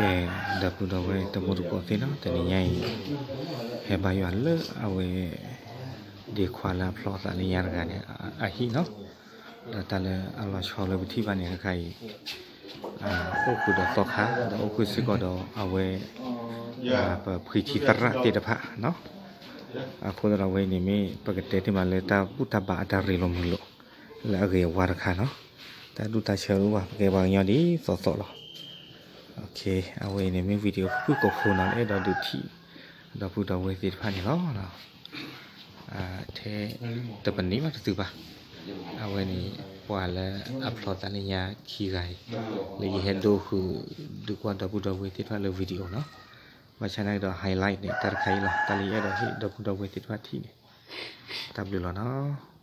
ကဲ, ဒီပုၢ်ဒီဝဲၢ်တံၤသကိးသ့ၣ်နီၤ, တနံၤညါအံၤ ဟဲဘါယွၤလၢအဝဲ ဒ့ခွါလၢအဖျီသးလၢညါတဂၤန့ၣ် အဟံၣ်နီၤ, ဒီးတၢ်လၢအလီၤဆီလၢပထံၣ်ဘၣ်န့ၣ် ခဲခါအံၤ အိၣ်ဃုာ်ဒီးသီခါ ဒီးအိၣ်ဃုာ်စ့ၢ်ကီးဒီးအဝဲ ပဖှံထံသရၣ်သ့ၣ်တဖၣ်နီၤ. အဃိသတးဒီးအဝဲအံၤန့ၣ်မ့ၢ် ပကတဲတ့ၢ်မးလၢတၢ်ဘူၣ်တၢ်ဘါအတၢ်ရ့လိာ်မုာ်လိာ် လၢအဂ့ၤအဝါတခါနီၤ. တၢ်ဒူၣ်တၢ်ဆၢဒိၣ်ဘၣ် ပကဲပှၤကညီဒ်သိးသိးလီၤ. အဝဲအံၤန့ၣ်မ့ၢ် video ဖုၣ်ကိာ်ဖိနီၤ လၢအဲၣ်ဒိးဒုးထံၣ် ဒီပုၢ်ဒီဝဲၢ်သ့ၣ်တဖၣ်န့ၣ်လီၤ. ထဲတပနံးဘၣ်တသုဘၣ်, အဝဲန့ၣ် ပှၤလၢအဖျီသးလၢညါခံဂၤအံၤ လၢယဟဲဒိဃုာ်ဒုးကွၢ်ဒီပုၢ်ဒီဝဲၢ်သ့ၣ်တဖၣ်လၢ video နီၤ. ဘၣ်ဆၣ်နာ်က့ဒီး highlight န့ၣ် တၢ်တခါအံၤလီၤ. တၢ်လၢယအဲၣ်ဒိးဟ့ၣ်ဒီပုၢ်ဒီဝဲၢ်သ့ၣ်တဖၣ်ထံၣ်န့ၣ် တၢ်ဘျုးလီၤနီၤ.